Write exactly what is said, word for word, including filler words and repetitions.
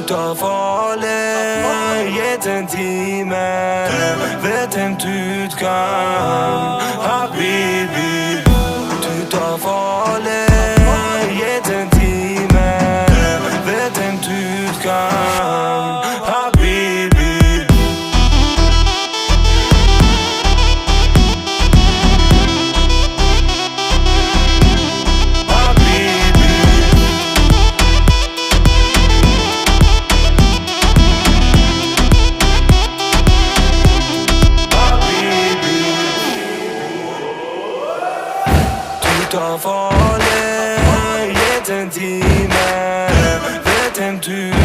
Tut auf alle jeden Team, wird im Tütgang, Habibi. Tut auf alle jeden Team, wird im Tütgang, Habibi. Habibi. Habibi. Tut auf alle jeden Team, wird im Tütgang.